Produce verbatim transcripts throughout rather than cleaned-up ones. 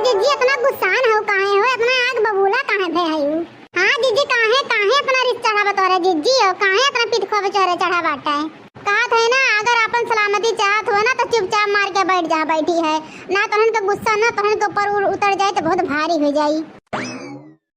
जिज्जी, इतना गुस्सान हो काहे हो, इतना आग बबूला काहे भे हयू? हाँ जिज्जी, काहे, काहे इतना रिस चढ़ा बा तोरे जिज्जी हो, काहे इतना पितखो पे चोरे चढ़ा बाटे? कहत है ना, अगर अपन सलामती चाहत हो ना तो चुपचाप मार के बैठ जा, बैठी है ना, तोहन के गुस्सा ना तोहन के ऊपर उ-, उतर जाए तो बहुत भारी हो जाई।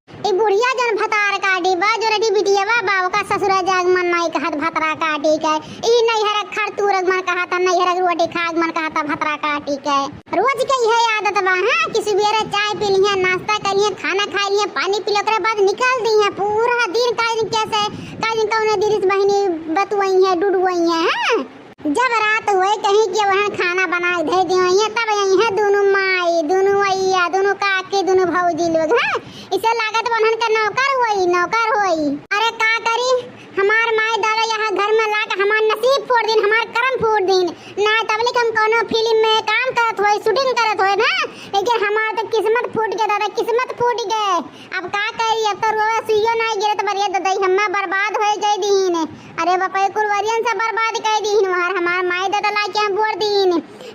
ई बुढ़िया जन भतार काटी बा, जो रेडी बिटिया बा, बा ओका ससुरा जाग मन नाई कहत भतरा काटी के। ई नैहर खर तूरग मन कहत, नैहर रोटी खाग मन कहत भतरा काटी के। रोज के इहे आदत बा, हाँ, कि सुबेरे चाय पी लिहे, नाश्ता कर लिहे, खाना खा लिहे, पानी पी लिहे, ओकरे बाद निकल दिहे, पूरा दिन का दिन कैसे, का दिन कौने दिन इस बहिनी बतुआई है, डुडुआई है, हाँ? जब रात होए कहीं कि वहन खाना बना के दे दियो, ये तब यही है दोनों माई, दोनों अइया, दोनों काकी, दोनों भौजी लोग, हाँ? इसे लागत वहन का नौकर होई, नौकर होई। अरे का करी, हमार माई दादा यहाँ घर में लाके हमार नसीब फोड़ दिन, हमार करम फोड़ दिन। ना तबले हम कोनो फिल्म में काम करत होई, शूटिंग करत होई ना, लेकिन हमार तो किस्मत फूट गए दादा, किस्मत फूट गए। अब का करी, अब तो रोवे सुइयो ना गिरत बरिया ददई, हम्मे बर्बाद होए जाई दीन। अरे बपई कुलवरियन से बर्बाद कर दीन, वहार हमार माई दादा ला के हम बोर दीन।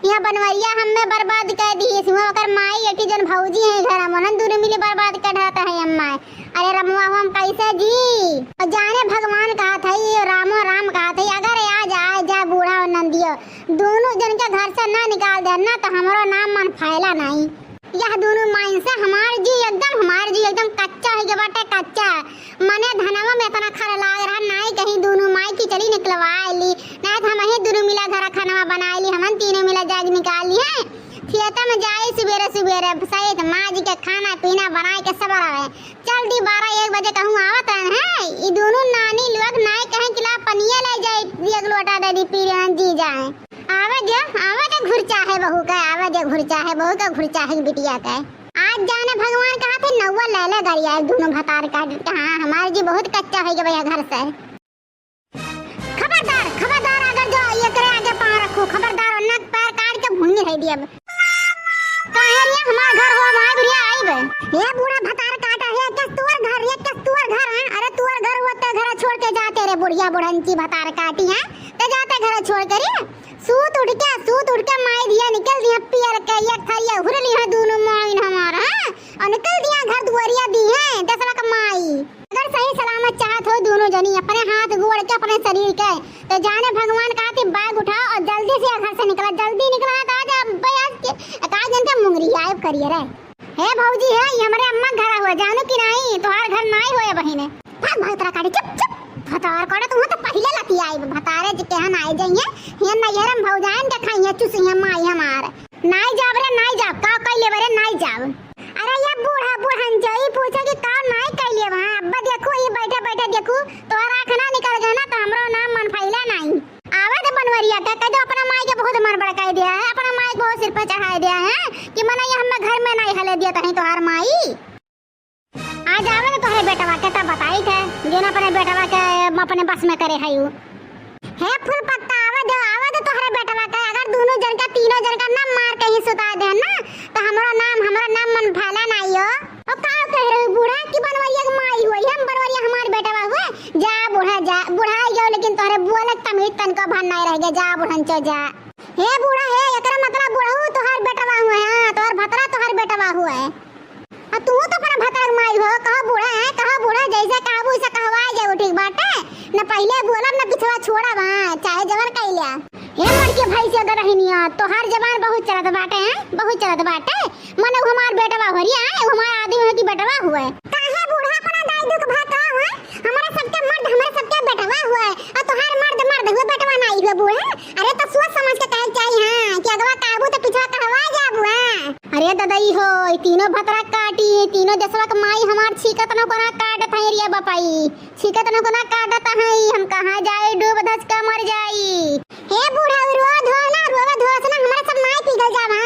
यहाँ बनवरिया हम्मे बर्बाद कर दी, इसमें ओकर माई एटी जन भौजी है घर में, उन्हन दोनों मिली बर्बाद कर ढाता है अम्मा। अरे रमुआ, हम कैसे जी? और जाने भगवान कहा था, ये रामो राम कहा था, अगर आज आए जा बूढ़ा और नंदियो, दोनों जन के घर से ना निकाल दे ना, तो हमरो नाम मन फैला नहीं। यह दोनों माइन से हमार जी एकदम, हमार जी एकदम कच्चा है के बाटे, कच्चा। मने धनवा में इतना खर लाग रहा, नाई कहीं दोनों माई की चली निकलवा ली, ना तो हम ही दोनों मिला घर खाना बना ली, हमन तीनों मिला जाग निकाल लिए। खेत में जाए सुबेरे सुबेरे, सहित माँ जी के खाना पीना बनाए के सब रहे। चल दी बारह एक बजे कहूँ आवत रहन है, ई दोनों नानी लोग नाई कहीं किला पनिया ले जाए, एक लोटा दे दी पी लेन जी जाए। आवे दे, आवे दे घुरचाहे बहू के, आवे दे घुरचाहे बहू के, घुरचाहे बिटिया के। आज जाने भगवान कहा थे नौवा ले ले गरिया, दोनों भतार काट के। हाँ, हमार जी बहुत कच्चा है के भैया घर से। खबरदार, खबरदार, अगर जो ये करे आगे पाँव रखो, खबरदार, वरना पैर काट के भूंगी है दिया। काहे रे, हमार घर हो, हमार बुढ़िया आइब। हे बूढ़ा भतार काटा है, कस तुअर घर, ये कस तुअर घर है? अरे तुअर घर हुआ तो घर छोड़ के जाते रे, बुढ़िया बुढ़ंची भतार काटी है, तो जाते घर छोड़ के रे। सूत उठ के, सूत उठ के माई दिया निकल दिया पियल के, एक थरिया हुर लिया दोनों माइन हमार, हाँ? और निकल दिया घर दुआरिया दी है, दसवा का माई। अगर सही सलामत चाहत हो दोनों जनी अपने हाथ गोड़ के, अपने शरीर के, तो जाने भगवान कहा थी bag उठाओ और जल्दी से घर से निकला, जल्दी निकला, तो आज अब भाई आज के, का जन के मुंगरी आयब करिए रे। हे भौजी, हे, ये हमरे अम्मा घर हुआ, जानू कि नहीं? तोहार घर नाई होए बहिने। भाग, भाग, तोरा काटी, चुप, चुप। भतार काटे, तू तो पहिले लती आइब, भतारे जे केहन आए जाइए, ये नैहरम भौजाइन के खाइए, चुसिए माई हमार। नाई जाब रे, नाई जाब, का कइले बरे, नाई जाब। अरे ये बूढ़ा बुढ़न जो ई पूछे कि का नाई कइले बा, अब्बा देखू, ई बैठे बैठे देखू, तोहर आँख ना निकल गए ना, तो हमरो नाम मन फैला नाई। आवे दे बनवरिया के, कह दो अपना माई के बहुत मन बड़काई दिया है, अपना माई के बहुत सिर पे चढ़ाई दिया है कि मने ये हमें घर में नाई हले दिया तहीं तोहार माई। आज आवे दे तोहरे बेटवा के, तब बताई थे, जो ना अपने बेटवा के अपने बस में करे है यू। हे फूल पत्ता, आवे दे, आवे दे तोहरे बेटवा के, अगर दोनों जन का, तीनों जन का ना मार के ही सुता दे ना, तो हमरो नाम, हमरो नाम मन भाला नाई हो। ओ का कह रहे हो बूढ़ा कि बनवरिया के माई हुई, हम बनवरिया हमार बेटवा हुए? जा बूढ़ा जा, बूढ़ा आई गयो, लेकिन तोहरे बोले के तमीज तनको भर नाई रह गया, जा बुढ़न चो जा। हे बूढ़ा हे, एकरा मतलब बूढ़ऊ तोहर बेटवा हुए, हाँ, तोहर भतरा तोहर बेटवा हुए। आ तू तो अपना भतरा के माई हो, कहो बूढ़ा है, कहो बूढ़ा, जैसे कहबू वैसे कहवाए जाऊ, ठीक बाटे? न पहिले बोलब, न पिछवा छोड़ब, हाँ, चाहे जवन कह लिया। हे मर के भैंस अगर रहनिया, तोहार जबान बहुत चलत बाटे, हैं? बहुत चलत बाटे। मने उ हमार बेटवा हो रिया, उ हमार आदमी हो कि बेटवा हुए। काहे बूढ़ा अपना दाई दुख भाता हुए? हमारे सबके मर्द, हमारे सबके बेटवा हुए। और तोहार मर्द, मर्द हुए, बेटवा नाई हुए बूढ़ा। अरे तो सोच समझ के कहे के चाहिए, हाँ, कि अगवा कहबू तो पिछवा कहवा जाबू, हाँ। अरे ददई हो, ई तीनों भतरा काटी, ई तीनों जसवा के माई हमार छीकत न कोना काटत है रिया बपाई। छीकत न कोना काटत है, हम कहाँ जाई, डूब धस के मर जाई। हे बूढ़ा, रोवा धोवा ना, रोवा धोवा से ना, हमारा सब नाई पिघल जावा।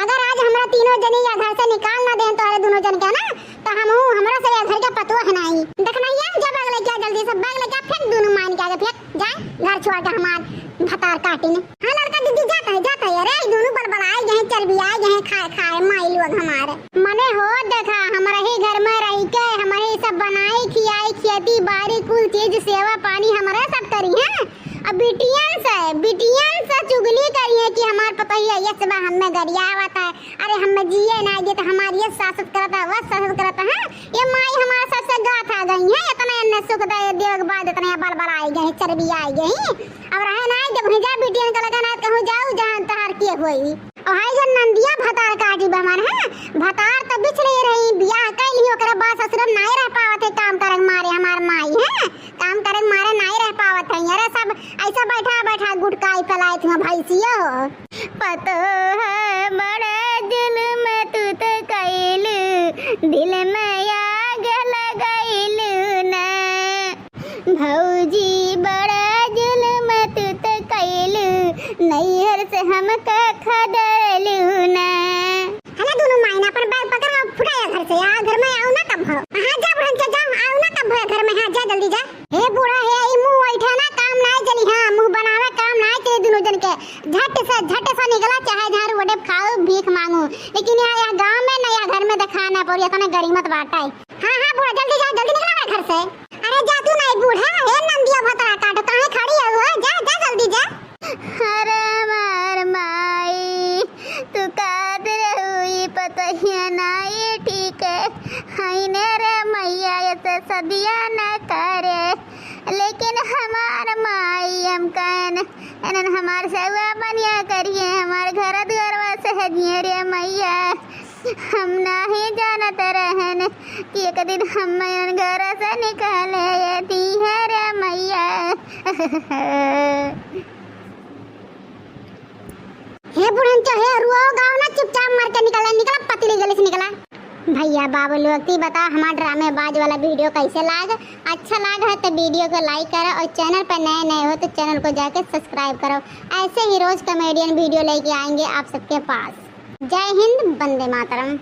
अगर आज हमरा तीनों जनी या घर से निकाल ना दें तोहरे दोनों जन के ना, तो हम हूँ, हमरा सब या घर के पतोह नाई। देखना ये, जा bag लेके आ जल्दी से, bag लेके आ, फेंक दोनों माइन के आगे फेंक, जा घर छोड़ के हमार भतार काटिन। हाँ लड़का दीदी जाता है, जाता है, अरे दोनों बलबलाए गए, चरबियाए गए, खाए खाए माई लोग हमारे। मने हो देखा, हमारे ही घर में रह के, हमारे ही सब बनाई खियाई, खेती बाड़ी कुल चीज सेवा पानी हमारे सब करी है। अब बिटियन से, बिटियन से चुगली करी है कि हमार पतोहिया ये सब हमें गरियावत है, अरे हमें जिए ना ये तो हमारी ये सासत करता है, वह सासत करता है। ये माई हमारे सबसे गाथा गई है, इतना एन्ने सुख दे देवे के बाद इतना बलबल आई गई, चर्बी आई गई। अब रहे ना, जब वहीं जा बिटियन का लगा ना, कहूँ जाऊ जहाँ तहार के होई। और हाई जो नंदिया भतार काटी बा हमार, हाँ, भतार तो बिछड़े रही, बियाह कैली, ओकरे बाद ससुर नाई रह पावत है, काम करे के मारे हमार माई, हाँ, काम करे के मारे नाई रह पावत है। अरे सब ऐसा बैठा बैठा गुटकाई फैलाए थे भैंसियो हो। पतोह बड़ा जुल्म तू त कइलू, दिल में आग लगइलू ना। भौजी बड़ा जुल्म तू त कइलू, नैहर से हमका खदेड़लू ना। हला दोनों माई ना अपन बैग पकड़ के फुटाया घर से, आ घर में आओ ना तब भरो। हाँ जा बुढ़न के जाओ, आओ ना तब भरो घर में, हाँ जा जल्दी जा। हे बूढ़ा हे, ई मुंह बैठा ना काम नाई चली, हाँ मुंह बनावे काम नाई चली दोनों जन के। झट से, झट से निकला, चाहे जहाँ रोडे पे खाओ, भीख मांगो, लेकिन यहाँ, यहाँ गाँव में ना, यहाँ घर में दिखाना पड़ी, इतना गरीमत बाटा है। हाँ, हाँ, बूढ़ा, जल्दी जा, जल्दी निकला हमारे घर से। अरे जा तू नहीं बूढ़ा, हे नंदिया भतरा काटो, काहे खड़ी है वो? जा, जा जल्दी जा। अरे हमार माई, तू काद रहू, ई पतोहिया नाई ठीक है, हाय ने रे मैया, ये तो सदिया न करे, लेकिन हमार माई हम कहन एनन हमार सेवा बनिया करिए, हमार घर दुआरवा सहजिए रे मैया। हम नाही जानत रहन कि एक दिन हम एनन घर से निकाले ये दी है रे मैया। हे बुढ़न के हे रुओ गाओ ना, चुपचाप मार के निकला, निकला पतली गली से निकला। भैया बाबू लोग, ती बताओ हमार ड्रामेबाज वाला वीडियो कैसे लाग? अच्छा लाग है तो वीडियो को लाइक करो और चैनल पर नए नए हो तो चैनल को जाके सब्सक्राइब करो। ऐसे ही रोज कॉमेडियन वीडियो लेके आएंगे आप सबके पास। जय हिंद, वंदे मातरम।